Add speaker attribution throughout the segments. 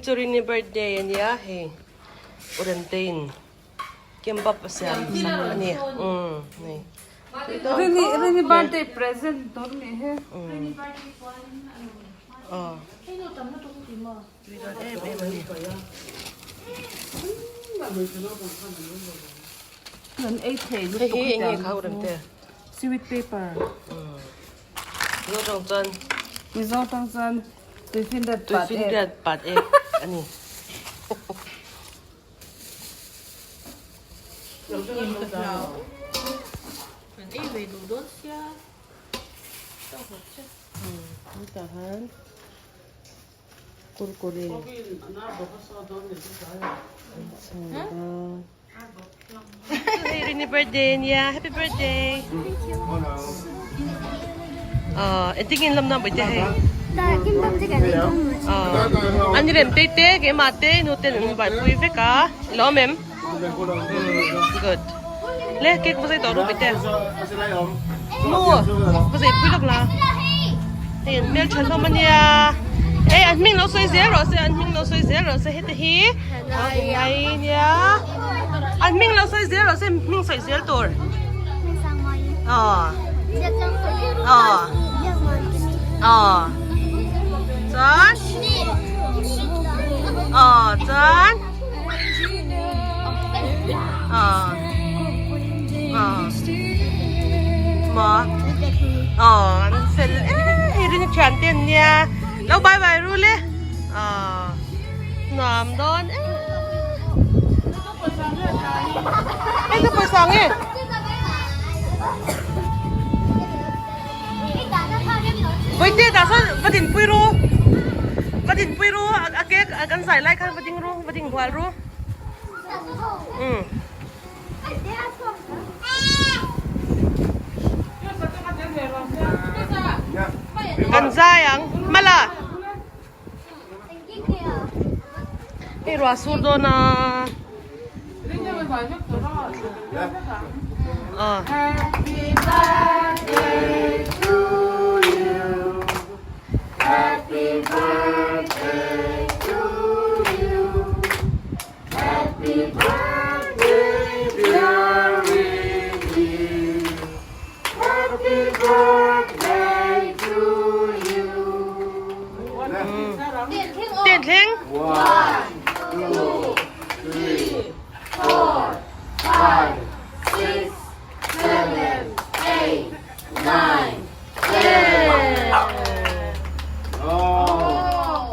Speaker 1: Chu Rini birthday a nia hei U Remteiin kimbap a siam sak a ni umm hei.
Speaker 2: Rini Rini birthday present dawn nih hi.
Speaker 1: Aw. Tui dawn em em a ni.
Speaker 2: Kan ei thei lutuk
Speaker 1: Hei hi eng nge kha U Remte?
Speaker 2: Sweet paper.
Speaker 1: Mizo tang chuan.
Speaker 2: Mizo tang chuan tuifinriat pat ek.
Speaker 1: Tuifinriat pat ek a ni.
Speaker 3: Kan ei ve duh dawn sia.
Speaker 1: Hetah han kurkure an chhung a. Hei Rini birthday ania happy birthday. Aw engtin nge in lamna bawihte hei. Aw an rem te te keimah te nu ten an buaipui vek a i lo awm em? Good. Le cake va zai tawh ru bawihte. Nu va zai pui lawk la. Hei an hmel tha hlawm ania. Ei an hming lo sawi zel rawh se an hming lo sawi zel rawh se heti hi ngai nia. An hming lo sawi zel rawh se hming sawi zel tur. Aw. Aw. Aw. Chuan. Aw chuan. Aw. Aw. Maw. Aw an fel em hei ring thian te an nia. Lo bye bye ru le. Aw. Nuam dawn em. Hei ka pawisa nge. Vawitte tah sawn va dinpui ru va dinpui ru a cake kan zai lai khan va ding ru va ding hual ru umm. Kan zai ang mala. Hei ruah sur dawn a. Aw.
Speaker 2: Happy birthday to you. Happy birthday to you. Happy birthday dear Rini. Happy birthday to you.
Speaker 1: Ten thleng.
Speaker 4: One, two, three, four, five, six, seven, eight, nine, ten. Oh.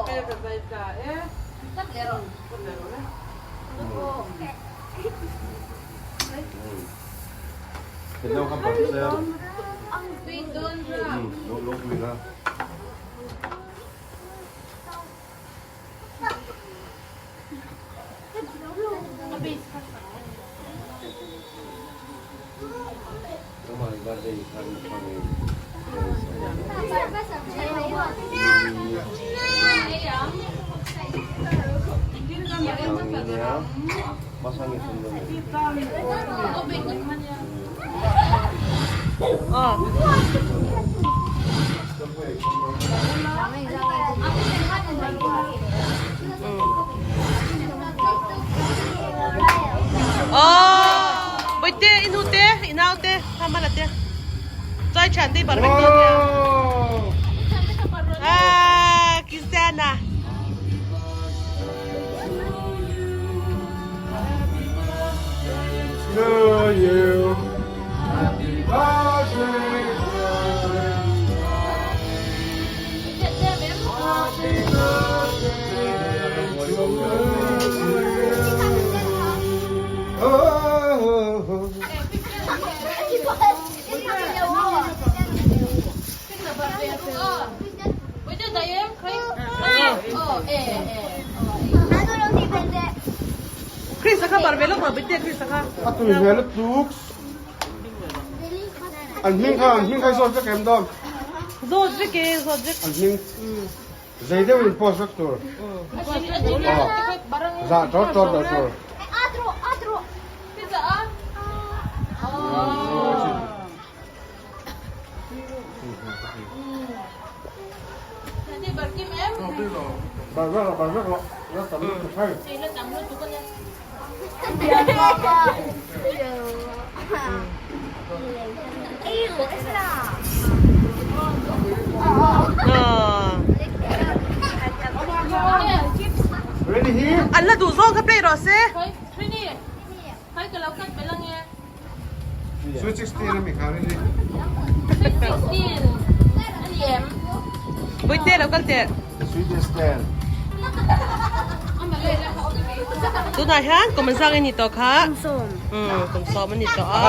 Speaker 1: Aw Bawihte i nu te i nau te kha hmala te chuai thian te i bar vek dawn nia ah Christiana.
Speaker 4: To you. Happy birthday. Happy birthday to you. Oh.
Speaker 1: Chris a kha bar ve lawk rawh Bawihte Chris a kha.
Speaker 4: A tui hmel lutuk. An hming kha an hming kha i zawt vek em dawn?
Speaker 1: Zawt vek e zawt vek.
Speaker 4: An hming zei deuh in post vek tur. Zah tawt tawt loh tur.
Speaker 1: An la duh zawng kha play rawh se. Puite lo kal teh. Tunah hian kum zang nge ni tawh kha? Kum sawm a ni tawh a.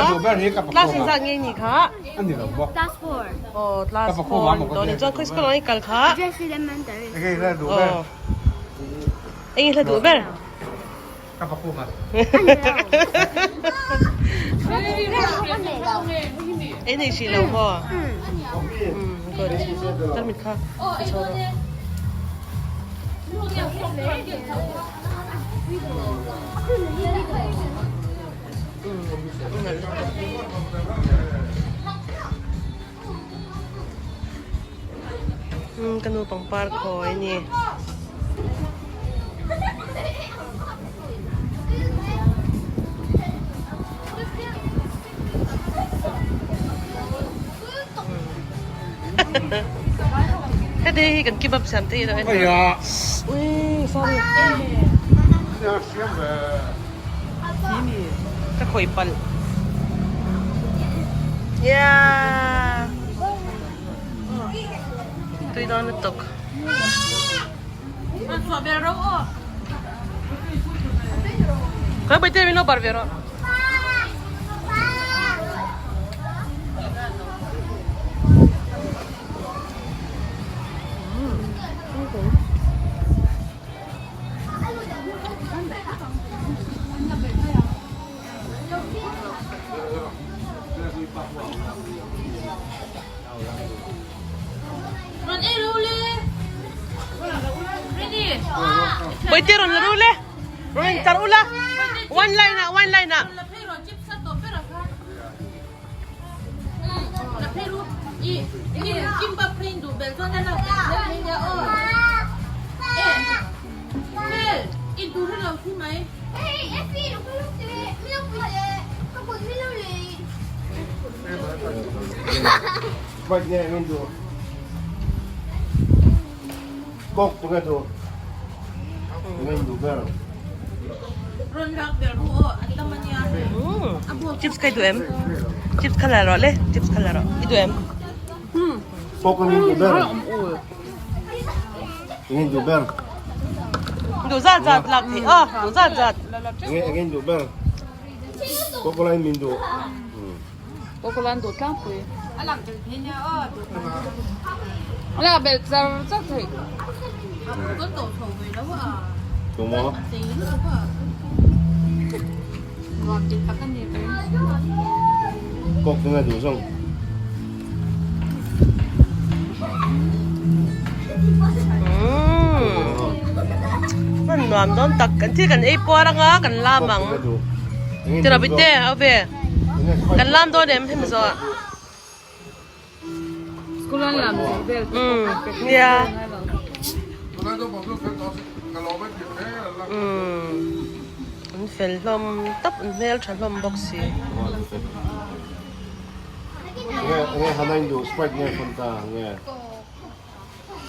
Speaker 1: Class engzat nge ni kha?
Speaker 5: Class 4.
Speaker 1: Aw class 4 ni tawh a ni. Chuan khawi school ah i kal kha? Aw eng i hla duh ber? Ei nei hrih lo maw? Good. Tarmit kha i chho rawh. Ka nu pangpar khawi a ni. Heti hi kan kebab siam te hi a lo en ui sorry ka khawih palh yeah tui dawn lutuk khawi baite min lo bar ve rawh. Bawihtei rawn la rul e. Rawn in tar ula. One line ah one line ah. Chips kha i duh em? Chips kha la rawh le, chips kha la rawh. I duh em? Duh zat zat lak theih a, duh zat zat.
Speaker 2: Cocolan duh tlangpui. A lak belh thei nia aw. A lak belh char char thei.
Speaker 3: Kan to chho ve lo a.
Speaker 4: Tumaw?
Speaker 3: A sei lutuk a.
Speaker 2: Nuam ti tak a ni ve.
Speaker 4: Kawk chu nge duh zawng?
Speaker 1: Hman nuam dawn tak kan thil kan ei puar anga kan lam ang. Tira bite au ve. Kan lam dawn em hemi zawh ah.
Speaker 2: School an lam zir vel te
Speaker 1: pawh Nia. An fel hlawm tawp an hmel tha hlawm bawk si.
Speaker 4: Nge nge hanain duh sprite nge fanta nge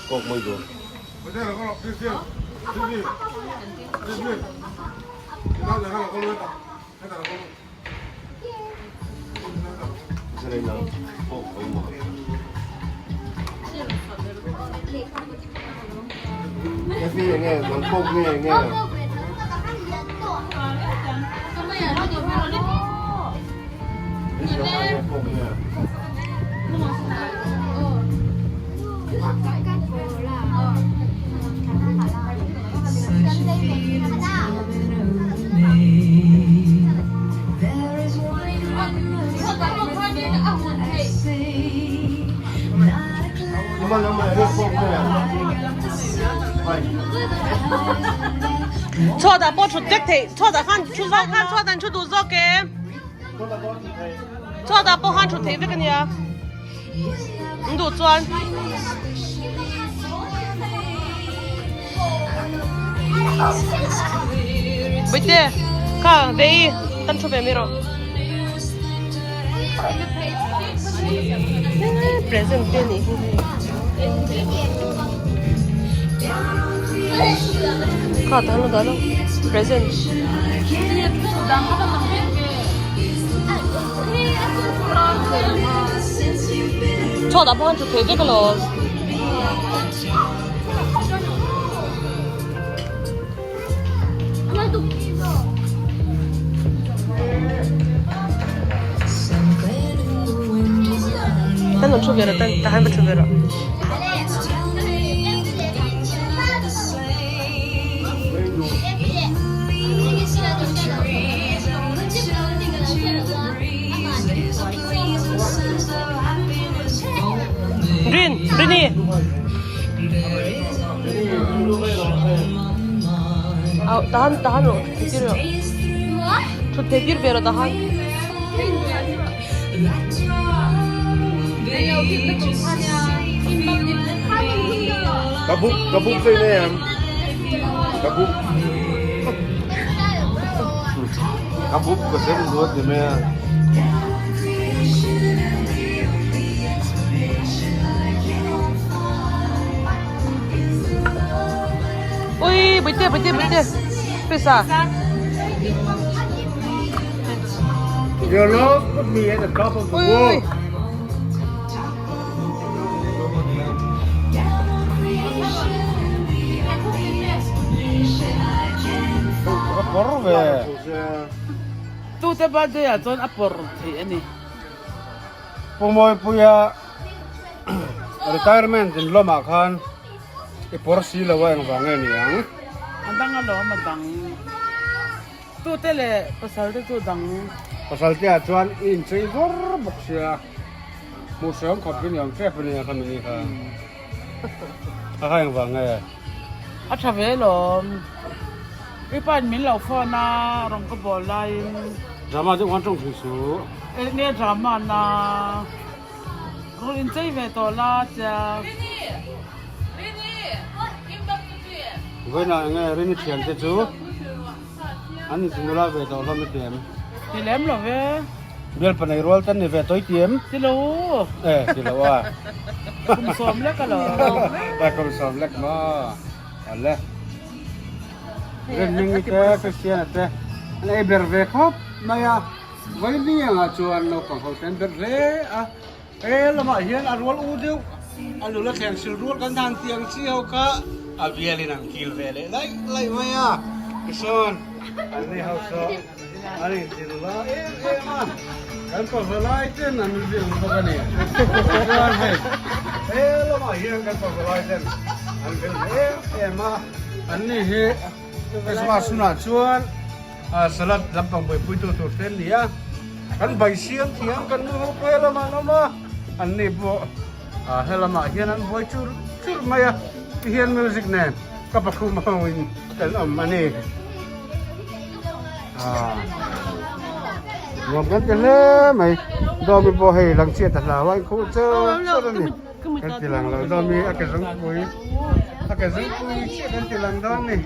Speaker 4: coke mai duh.
Speaker 1: Chhuatah pawh thut vek theih chhuatah khan thu zawk khan chhuatah an thu duh zawk em chhuatah pawh khan thut theih vek a nia an duh chuan. Bawihte, kha vei kan thu ve mai rawh. Present te nih hi hei. Kha tahan lo dah lo. Present. Chhuat ah pawh khan thut theih vek alawm. Tan rawn thu ve rawh tan tah hian va thu ve rawh. Rin, Rini. Au, tahan, tahan rawh, thut tir rawh. Thut thei tir ve rawh tahan.
Speaker 4: Ka buk, ka buk sei nei em? Ka buk. Ka buk ka sem duat ni mai a.
Speaker 1: Ui, bawihte, bawihte, bawihte. Pisa.
Speaker 4: Your love put me at the top of the world. A pawr ve.
Speaker 5: Tute birthday ah chuan a pawr theih a ni.
Speaker 4: Pu Mawipuia retirement in lawmah khan i pawr si lo a engvang nge ni ang?
Speaker 5: A dang alawm a dang. Tute leh pasal te chu dang.
Speaker 4: Pasal te ah chuan i inchei vawr bawk sia, hmuh hreawm khawp hi ni awm tep a nia kha mini kha. A kha engvang nge?
Speaker 5: A tha ve lawm. I pa in min lo phone a, rawn ka bawl laiin.
Speaker 4: Drama deuh khan tawng thin suh.
Speaker 5: Eng nge drama na? Rawn inchei ve tawh la tia.
Speaker 4: Vawiinah eng nge Rini thian te chu an inti nula ve tawh hlawm i ti em?
Speaker 5: Ti lem lo ve.
Speaker 4: Bial panei rual tan ni ve tawh i ti em?
Speaker 5: Ti lo.
Speaker 4: E ti lo a.
Speaker 5: Kum sawm lek a lo.
Speaker 4: E kum sawm lek maw. Awle. Rinming te Christiana te an ei ber ve khawp mai a. Vawiin angah chuan naupang ho te an ber hle a. He lamah hian a rual u deuh a nula thleng sil rual kan dan tih ang chi ho kha a bialin an kil ve leh laih laih mai a, tichuan an ni ho saw an inti nula em em a, kan pava lai ten an vil bawk a ni. Tichuan hei he lamah hian kan pava lai ten an vil em em a, an ni hi Christmas hunah chuan Salad lampang buaipuitu tur te an ni a, kan bai siam thiam kan nu ho pawh helamah an awm a, an ni pawh helamah hian an buai chur chur mai a, tihian music nen ka pakhum ho in kan awm a ni. Nuam kan ti hle mai, Dawmi pawh hei lang chiat a hlau a, inkhuh chur chur a ni, kan ti lang lo Dawmi a ke zungpui a ke zungpui chiah kan ti lang dawn a ni.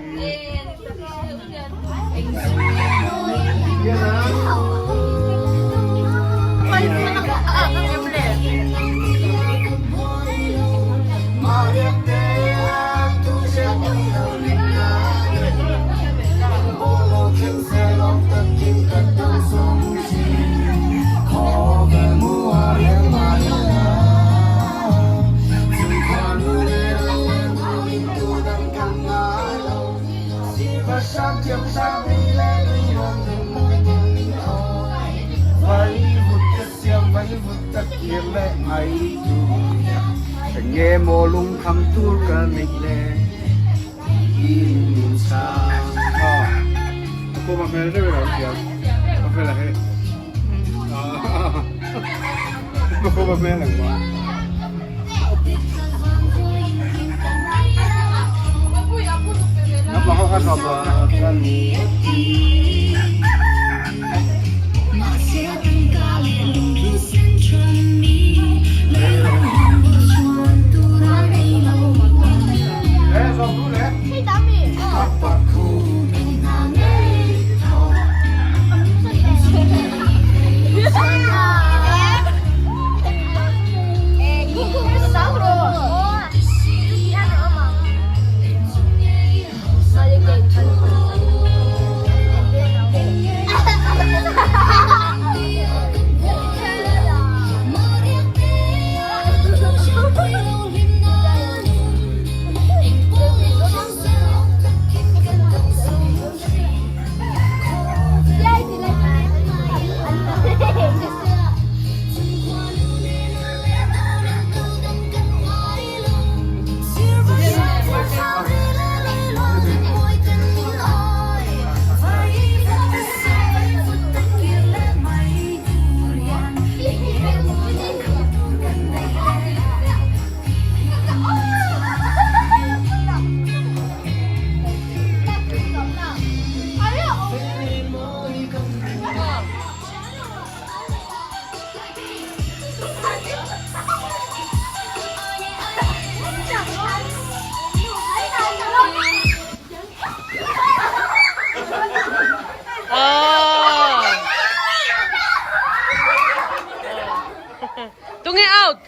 Speaker 1: Out.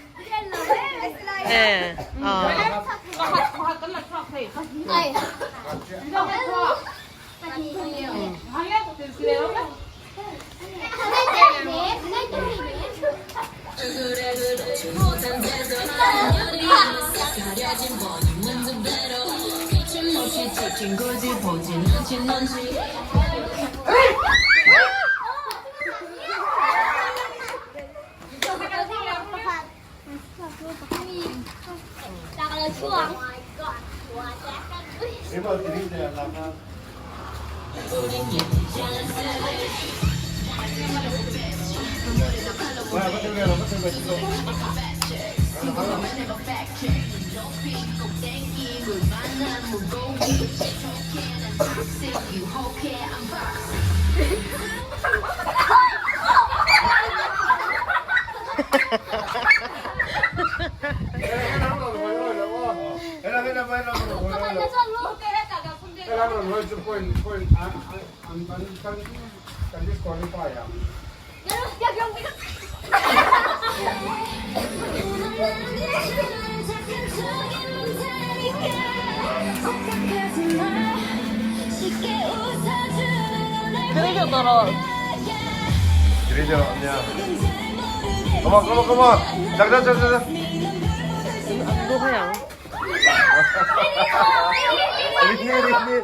Speaker 1: Eh. Ah.
Speaker 6: Come on, come on, come on. Chak, chak, chak, chak. Rini, Rini.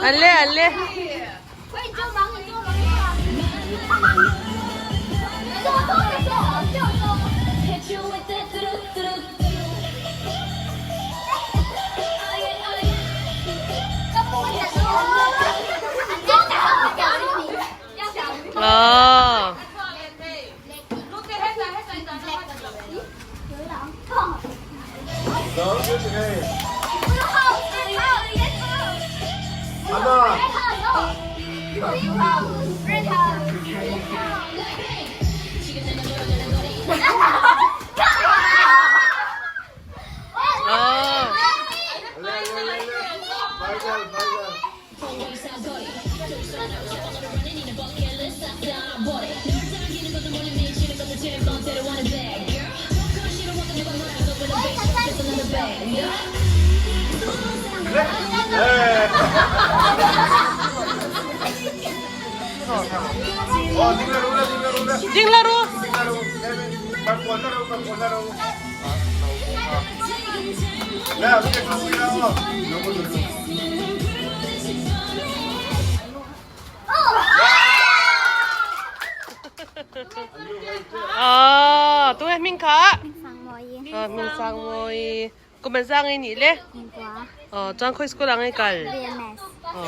Speaker 1: Alle, alle. Ờ. Ờ. Ding la ru. Ờ, tu em Minh Khả. Ờ, Minh Sang Moi. Kum an sang i nih le? Ờ, chuan khawi school ah nge kal? Ờ,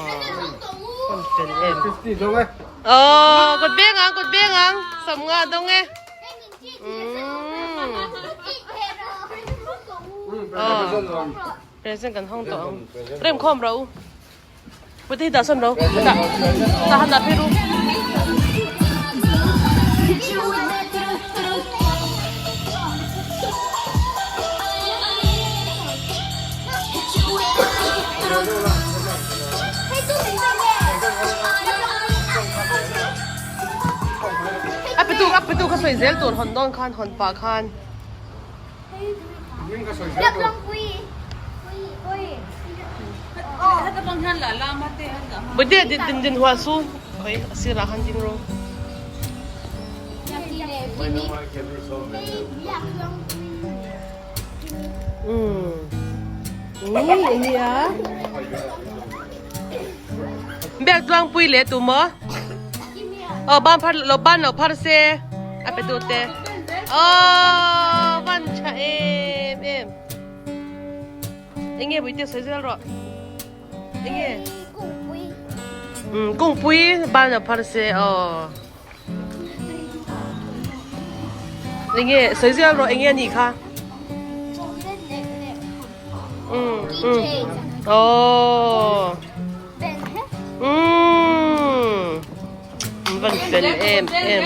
Speaker 1: kan fel em. Ờ, kut beng ang, kut beng ang. Sam nga dawng e. Umm. Ờ, present kan hawng tawh ang. Rem khawm ro u. Pute hi dah sawn ro. Dah, dah han dah phei ru. A petu a petu kha sawi zel tur hawn dawn khan hawn pah khan. Bute din din din hual su khoi a sirah khan ding ru. Biak tluangpui leh tu maw? Aw ban phar lo ban lo phar se a pe tu te. Aw van tha em em. Enge buite sawi zel rawh. Enge? Kungpui ban lo phar se aw. Enge sawi zel rawh enge anih kha? Umm umm aww umm van fel em em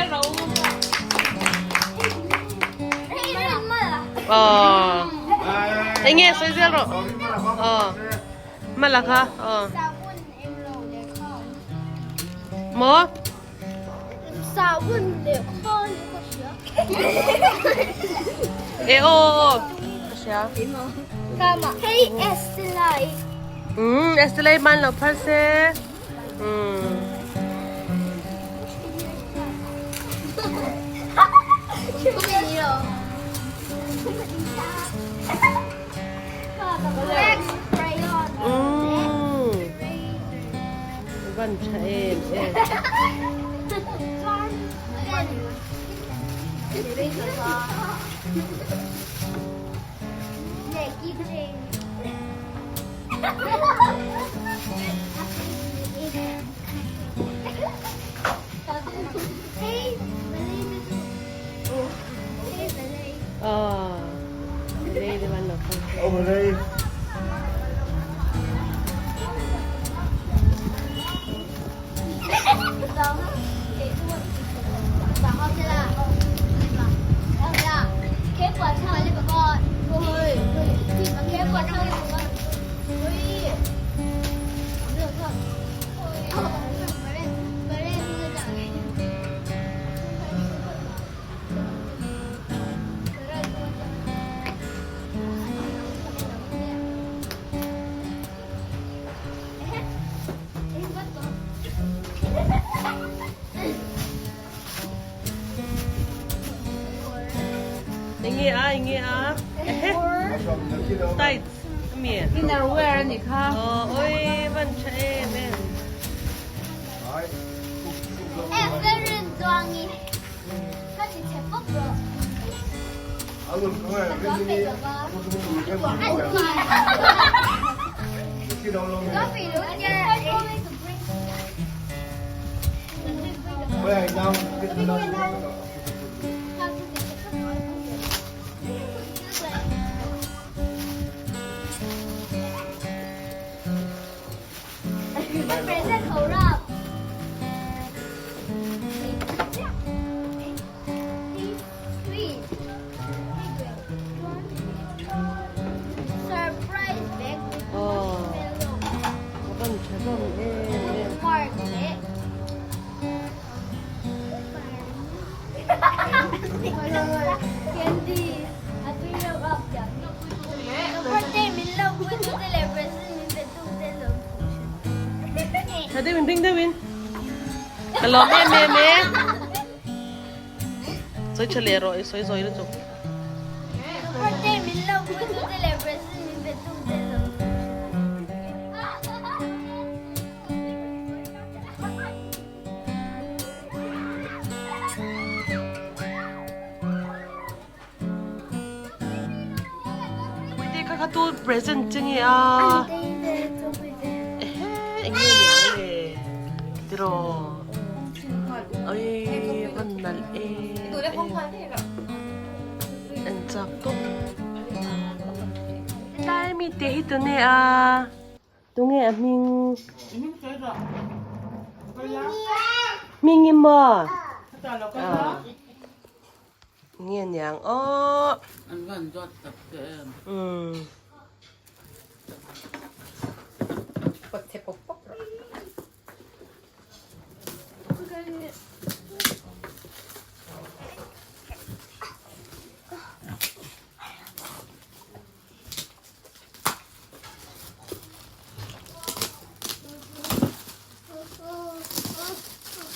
Speaker 1: aww enge sawi zel rawh aww hmala kha aww maw. E aw ka hria. Umm Estela i man lo phal se. Umm. Umm. Van tha em em. Aw Malay te van lo phal se. Enge a enge a ehe tights ami
Speaker 2: inner wear ani kha
Speaker 1: aw oi van tha em em. Tha deuhin ring deuhin ka lawm em em e sawi tha leh rawh i sawi zawi lutuk. Puite kha kha tu present che nge a ehe eng nge niang le tiraw oi van nalh e en chak tawp tlai mi te hi tune a tunge a hming hming i maw Nge niang aw.
Speaker 5: An van dawt tak che em.
Speaker 1: Umm.
Speaker 2: Pawt che pawp pawp rawh.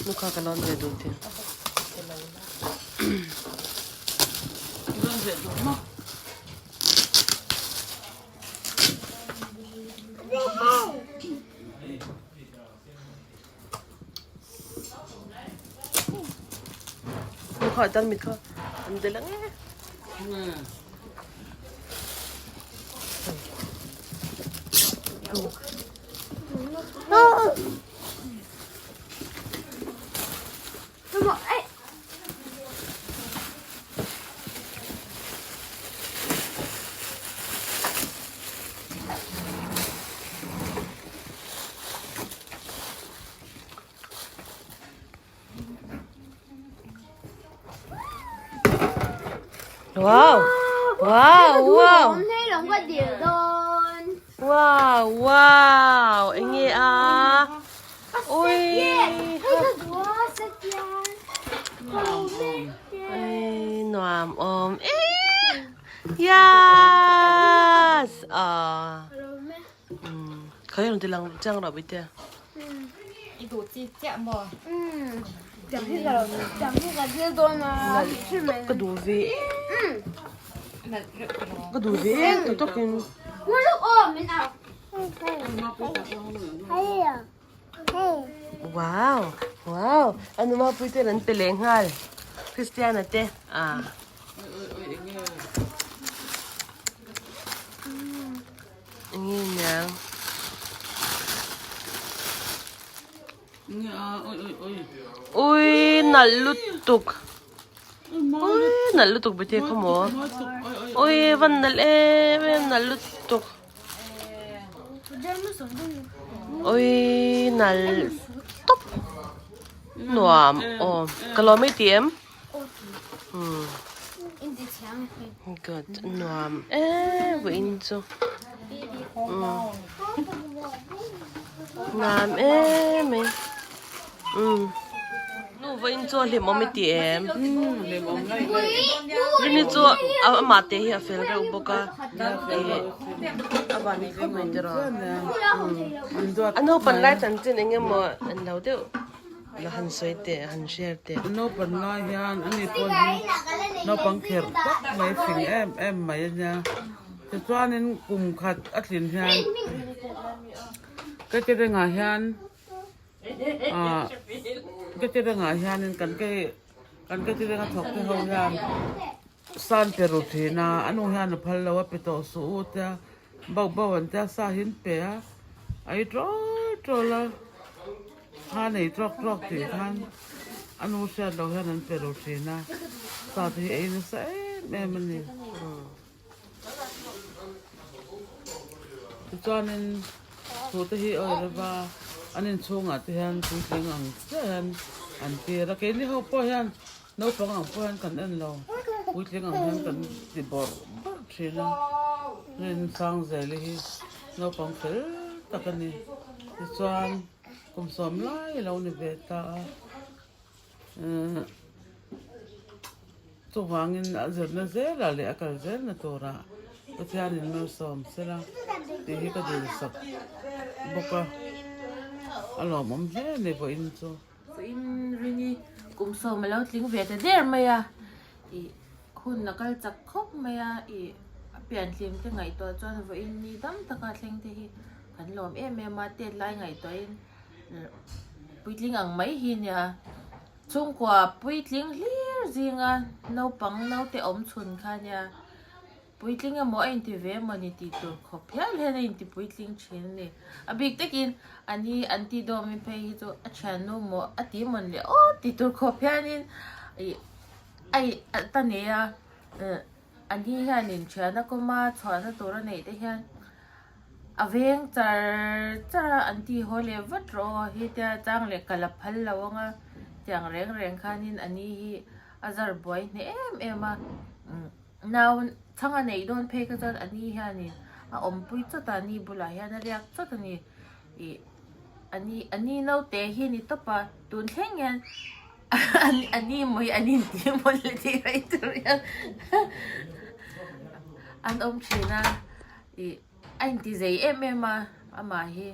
Speaker 1: Nukha ka lawn ve duh ti.
Speaker 5: Lawn ve duh maw?
Speaker 1: Nukha tan mit kha an de lang e. Wow! Wow! Wow! Wow! Wow! Eng nge a? Ui! ti lang chiang rawh bite.
Speaker 2: I duh chi chiah maw?
Speaker 1: Ka duh ve Ka duh ve em tu takin. Wow wow anu mapui ten an pe leh nghal Christiana te ah. Enge niang. Ui nalh lutuk. Ui nalh lutuk bete kha maw. Ui van nalh em em nalh lutuk. Ui nalh tawp. Nuam awm. Ka lawm i ti em? Good nuam em vawiin chu. Nuam em mai. Nu vawiin chu a hlimawm i ti em? Rini chu amah te hi a fel reuh bawk a a van khawp mai tiraw. A naupan lai chanchin eng emaw an lo deuh. La han sawi teh, han share teh.
Speaker 5: Naupan lai hian ani pawh hi naupang kherh tak mai fing em em mai a nia. Tichuanin kum khat a tlin hian Ketirengah hian ah Ketirengah hianin kan ke kan Ketirenga thawk te ho hian san pe ru thin a, a nu hian a phal lo a pe tawh suh u tia bauh bauh an tia sa hi an pe a, a i tawl tawl a. Kha nei tawk tawk tih khan a nu hriat loh hian an pe ru thin a, sa te hi ei nasa em em a ni. Tichuanin thu te hi awih lova an inchhungah te hian puitling ang chiah hian an tir a, keini ho pawh hian naupang ang pawh hian kan en lo, puitling ang hian kan ti bawrh bawrh thin a, Rinsangzeli hi naupang fel tak a ni. Tichuan kum sawm lai a lo ni ve ta a, chuvangin a zirna zelah leh a kal zelna turah Pathianin malsawm sela tih hi ka dilsak bawk a, a lawmawm hle a ni vawiin chu.
Speaker 3: Vawiin rini kum sawm a lo tling ve ta der mai a, ih hun a kal chak khawp mai a, ih a pianhlim te ngaihtuah chuan vawiin ni dam taka thleng te hi Kan lawm em em a, tet lai ngaihtuahin puitling ang mai hi nia. Chhungkua puitling hlir zinga naupang naute awm chhun kha nia. Puitling emaw a inti ve emaw ni tih tur khawp hial hian a inti puitling thin a ni. A bik takin ani an ti dawmin phei hi chu a thiannu maw a ti mawn leh aw tih tur khawp hianin ih a ta nei a. Ani hianin thiana kawma chhuahna tur a neih te hian a veng char char a an ti haw leh vat rawh aw hetia chang leh kal a phal lo ang a tiang reng reng khanin ani hi a zar buai hneh em em a nau chhang a neih dawn phei kha chuan ani hianin a awmpui chawt a ani bulah hian a riak chawt a ni ih ani ani naute hi a ni tawp a tun thleng hian ani maw hi an intih maw le tih mai tur hian an awm thin a. Ih a inti zei em em a amah hi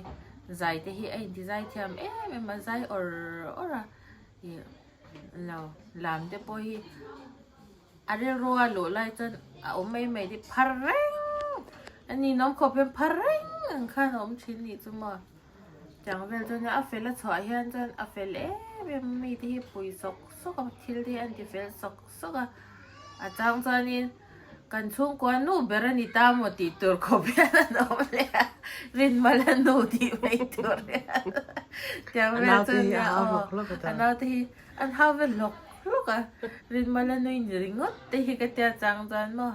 Speaker 3: zai te hi a inti zai thiam em em a zai awr awr a ih lo lam te pawh hi a rilru a luh lai chuan a awm mai mai te phar reng a ninawm khawp hian phar reng ang khan a awm thin nih chu maw tiang vel chuan a fel a chhuah hian chuan a fel em em a mite hi pui sawk sawk a thil te hi an ti fel sawk sawk a a chang chuanin. Kan chhungkua nu ber a ni ta maw tih tur khawp hian an awm leh a, Rinmala nu tih mai tur hian tiang vel chuan nia aw a naute hi an hau ve hlawk hlawk a, Rinmala nui ni ringawt te hi ka tia chang chuan maw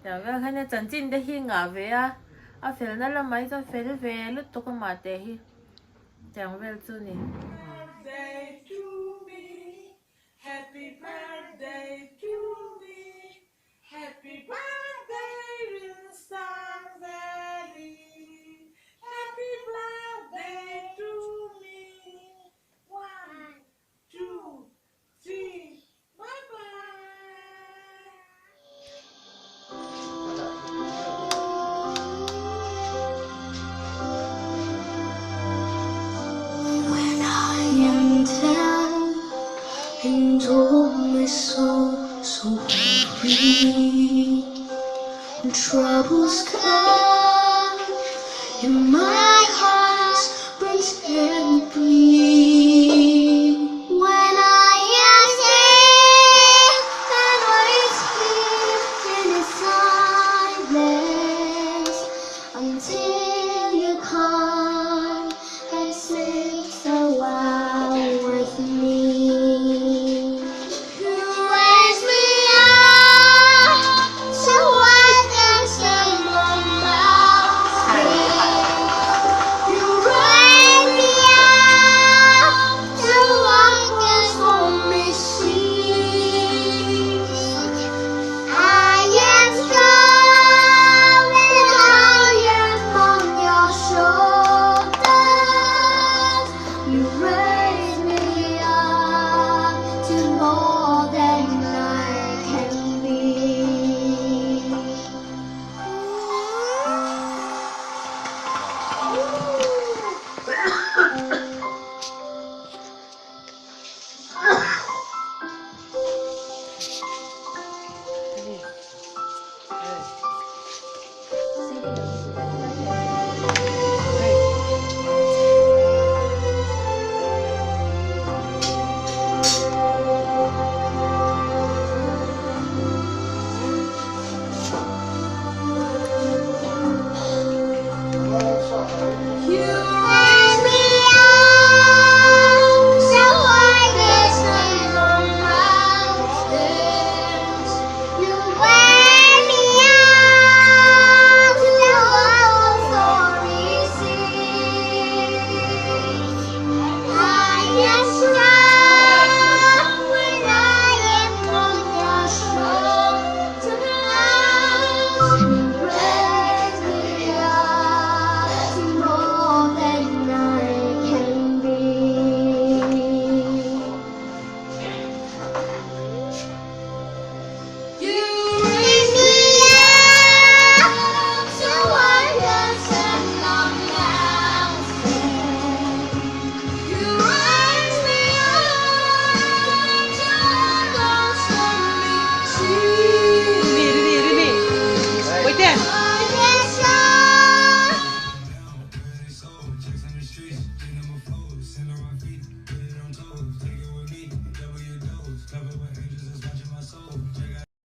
Speaker 3: tiang vel khan nia chanchin te hi ngah ve a, a felna lamah hi chuan fel ve lutuk amah te hi tiang vel chu ni.
Speaker 5: Happy birthday to me Happy birthday Rinsangzeli Happy birthday to me One, two, three, bye bye.
Speaker 7: Oh, my soul, so weary. When troubles come, and my heart burns empty.